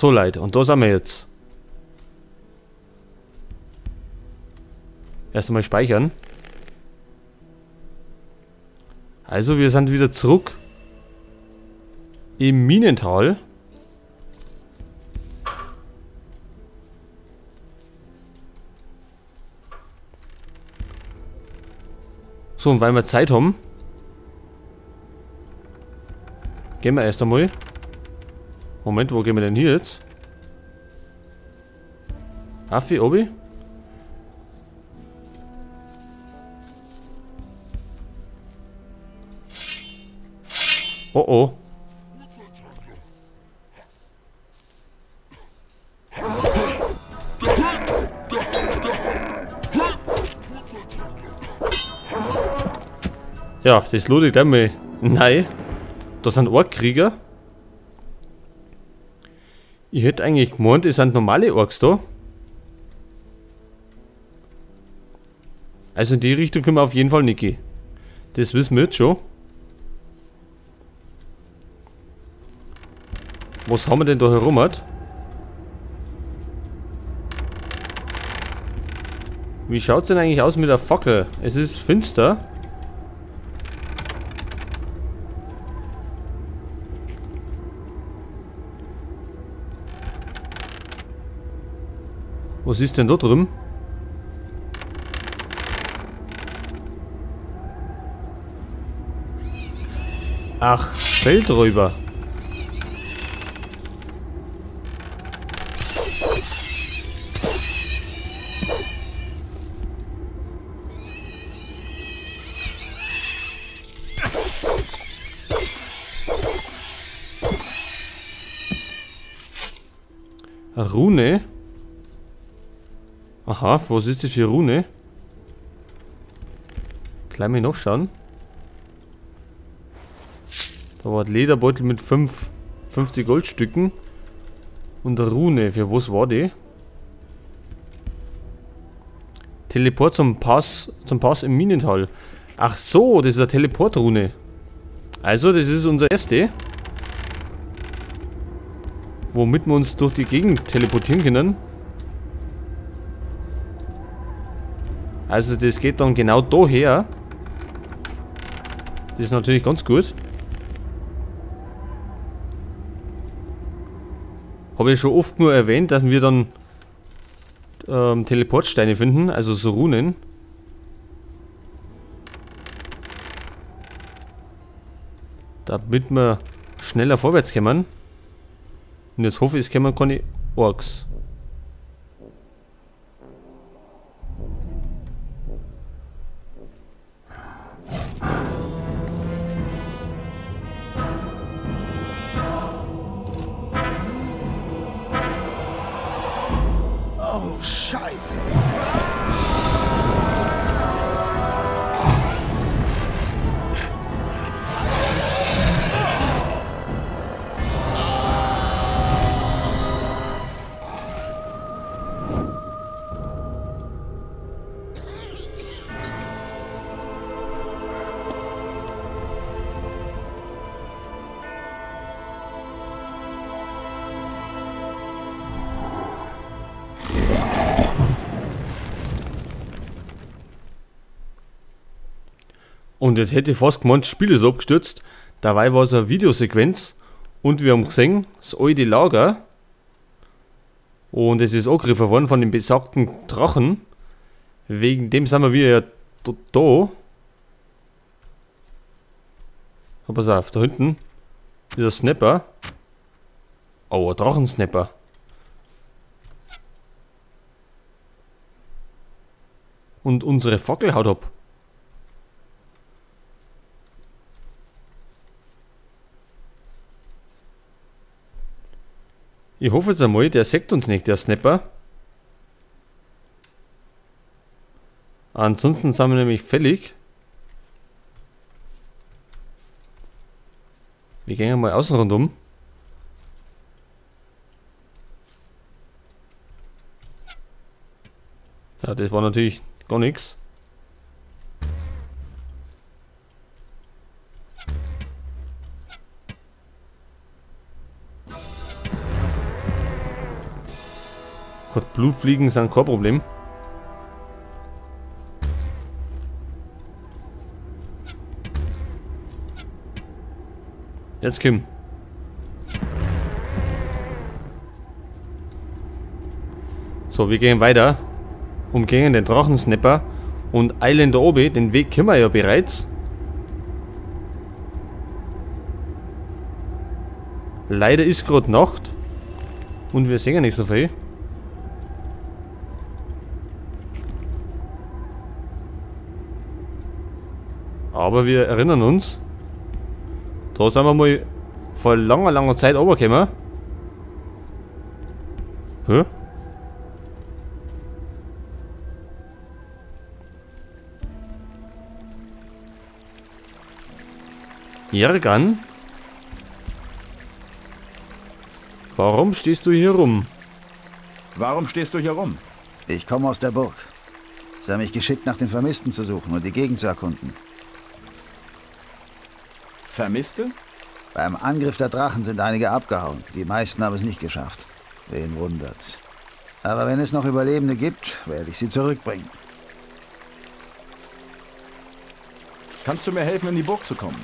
So Leute, und da sind wir jetzt. Erst einmal speichern. Also wir sind wieder zurück im Minental. So, und weil wir Zeit haben, gehen wir erst einmal. Moment, wo gehen wir denn hier jetzt? Affi, Obi? Oh oh. Ja, das lade ich gleich mal. Nein. Das sind Orkkrieger. Ich hätte eigentlich gemeint, es sind normale Orks da. Also in die Richtung können wir auf jeden Fall nicht gehen. Das wissen wir jetzt schon. Was haben wir denn da herum? Wie schaut's denn eigentlich aus mit der Fackel? Es ist finster. Was ist denn da drüben? Ach, Feldräuber. Rune? Aha, was ist das für Rune? Gleich mal nachschauen. Da war ein Lederbeutel mit 50 Goldstücken. Und eine Rune, für was war die? Teleport zum Pass im Minental. Ach so, das ist eine Teleportrune. Also, das ist unser erste. Womit wir uns durch die Gegend teleportieren können. Also das geht dann genau daher. Das ist natürlich ganz gut. Habe ich schon oft nur erwähnt, dass wir dann Teleportsteine finden, also so Runen. Damit wir schneller vorwärts kommen. Und jetzt hoffe ich, es kommen keine Orks. Oh, Scheiße. Und jetzt hätte ich fast gemeint, das Spiel ist abgestürzt. Dabei war es eine Videosequenz. Und wir haben gesehen, das alte Lager. Und es ist angegriffen worden von dem besagten Drachen. Wegen dem sind wir wieder ja da. Pass auf, da hinten ist ein Snapper. Oh, ein Drachensnapper. Und unsere Fackel haut ab. Ich hoffe jetzt einmal, der sägt uns nicht, der Snapper. Ansonsten sind wir nämlich fällig. Wir gehen mal außen rundum. Ja, das war natürlich gar nichts. Gott, Blutfliegen sind kein Problem. Jetzt komm. So, wir gehen weiter. Umgehen den Drachensnapper und eilen da oben. Den Weg kennen wir ja bereits. Leider ist gerade Nacht und wir sehen ja nicht so viel. Aber wir erinnern uns, da sind wir mal vor langer, langer Zeit runtergekommen. Hä? Jergan? Warum stehst du hier rum? Warum stehst du hier rum? Ich komme aus der Burg. Sie haben mich geschickt, nach den Vermissten zu suchen und die Gegend zu erkunden. Vermisste? Beim Angriff der Drachen sind einige abgehauen. Die meisten haben es nicht geschafft. Wen wundert's? Aber wenn es noch Überlebende gibt, werde ich sie zurückbringen. Kannst du mir helfen, in die Burg zu kommen?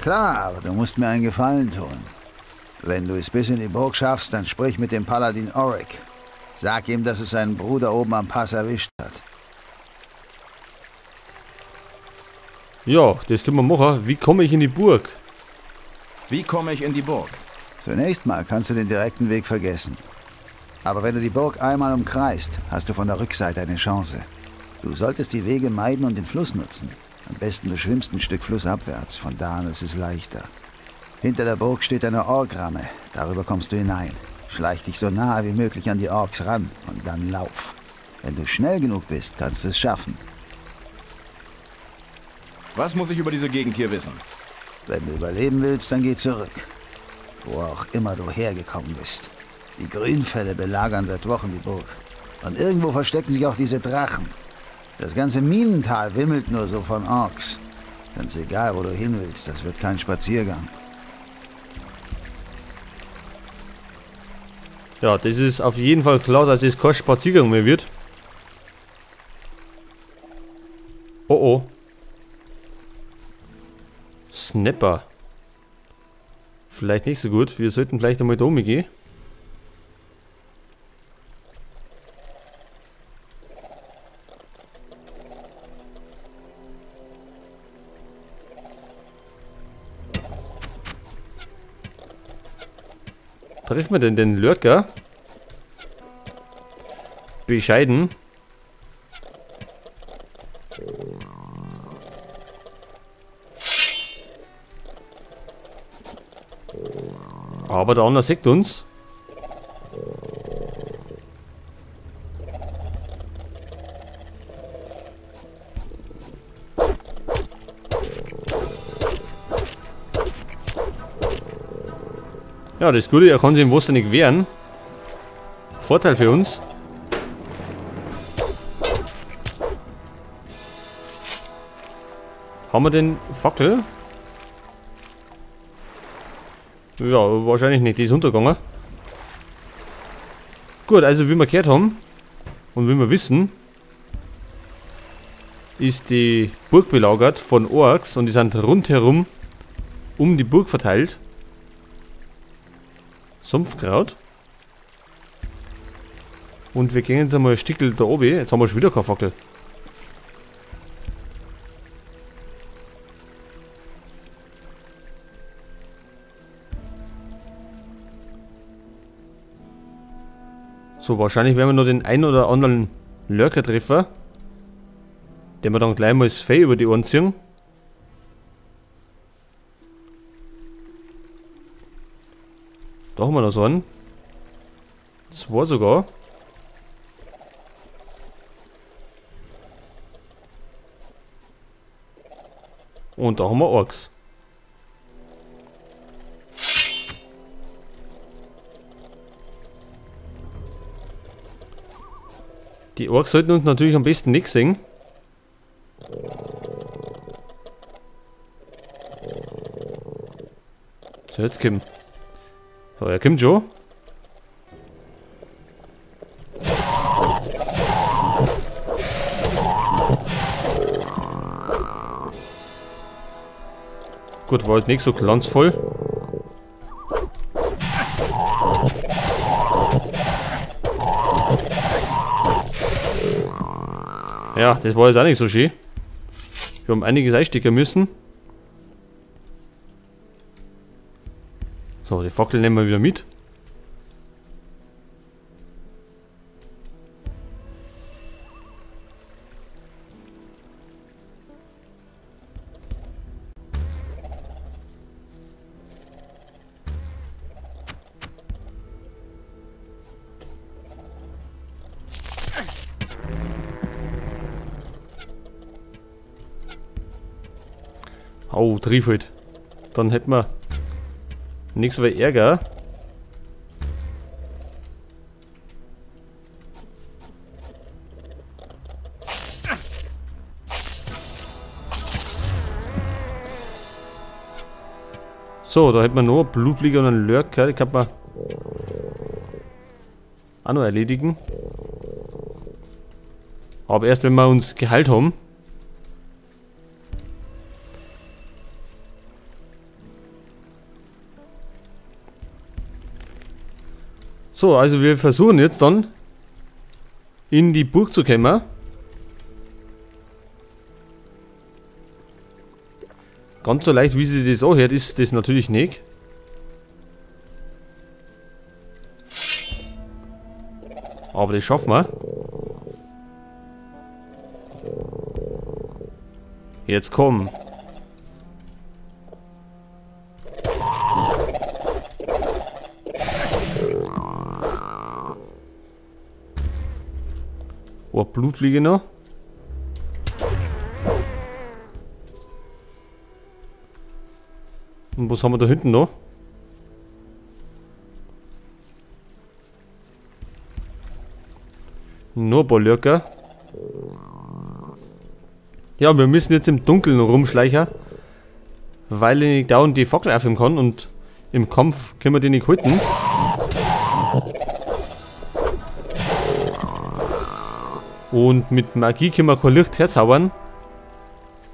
Klar, aber du musst mir einen Gefallen tun. Wenn du es bis in die Burg schaffst, dann sprich mit dem Paladin Oric. Sag ihm, dass es seinen Bruder oben am Pass erwischt hat. Ja, das können wir machen. Wie komme ich in die Burg? Wie komme ich in die Burg? Zunächst mal kannst du den direkten Weg vergessen. Aber wenn du die Burg einmal umkreist, hast du von der Rückseite eine Chance. Du solltest die Wege meiden und den Fluss nutzen. Am besten du schwimmst ein Stück flussabwärts, von da an ist es leichter. Hinter der Burg steht eine Orkramme, darüber kommst du hinein. Schleich dich so nahe wie möglich an die Orks ran und dann lauf. Wenn du schnell genug bist, kannst du es schaffen. Was muss ich über diese Gegend hier wissen? Wenn du überleben willst, dann geh zurück. Wo auch immer du hergekommen bist. Die Grünfälle belagern seit Wochen die Burg. Und irgendwo verstecken sich auch diese Drachen. Das ganze Minental wimmelt nur so von Orks. Ganz egal, wo du hin willst, das wird kein Spaziergang. Ja, das ist auf jeden Fall klar, dass es kein Spaziergang mehr wird. Oh oh. Snapper. Vielleicht nicht so gut. Wir sollten vielleicht einmal da umgehen. Treffen wir denn den Lurker? Bescheiden. Aber der andere sieht uns. Ja, das Gute, er kann sich im Wasser nicht wehren. Vorteil für uns. Haben wir den Fackel? Ja, wahrscheinlich nicht. Die ist untergegangen. Gut, also wie wir gehört haben und wie wir wissen, ist die Burg belagert von Orks und die sind rundherum um die Burg verteilt. Sumpfkraut. Und wir gehen jetzt einmal ein Stickel da oben. Jetzt haben wir schon wieder keine Fackel. So, wahrscheinlich werden wir nur den einen oder anderen Lurker treffen, den wir dann gleich mal das Fell über die Ohren ziehen. Da haben wir noch so einen. Zwei sogar. Und da haben wir Orks. Die Orks sollten uns natürlich am besten nicht sehen. So, jetzt kommt. So, er kommt schon. Gut, war halt nicht so glanzvoll. Ja, das war jetzt auch nicht so schön. Wir haben einiges einstecken müssen. So, die Fackel nehmen wir wieder mit. Oh, triff halt. Dann hätten wir nichts mehr Ärger. So, da hätten wir noch einen Blutflieger und einen Lurker. Die kann man auch noch erledigen. Aber erst wenn wir uns geheilt haben. So, also wir versuchen jetzt dann in die Burg zu kommen. Ganz so leicht, wie sie das anhört, ist das natürlich nicht. Aber das schaffen wir. Jetzt komm. Oh, Blutfliege noch. Und was haben wir da hinten noch? Nur ein paar Lurker. Ja, wir müssen jetzt im Dunkeln rumschleichen, weil ich nicht dauernd die Fackel aufheben kann und im Kampf können wir die nicht halten. Und mit Magie können wir kein Licht herzaubern,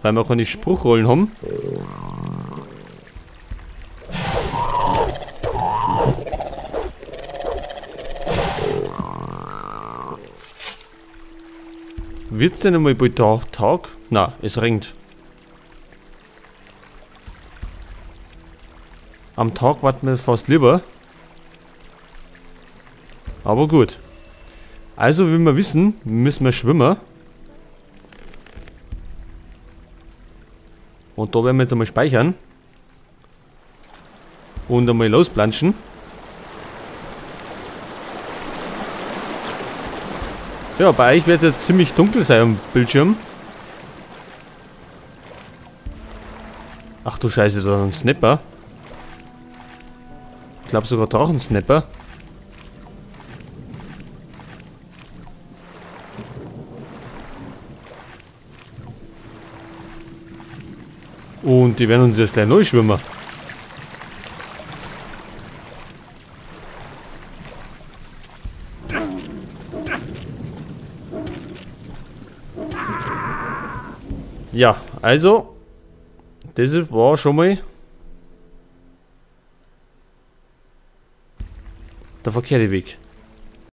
weil wir keine Spruchrollen haben. Wird's denn einmal bei Tag? Na, es regnet. Am Tag warten wir fast lieber. Aber gut. Also, wie wir wissen, müssen wir schwimmen. Und da werden wir jetzt einmal speichern. Und einmal losplanschen. Ja, bei euch wird es jetzt ziemlich dunkel sein am Bildschirm. Ach du Scheiße, da ist ein Snapper. Ich glaube sogar Drachensnapper. Und die werden uns jetzt gleich neu schwimmen. Ja, also, das war schon mal der verkehrte Weg.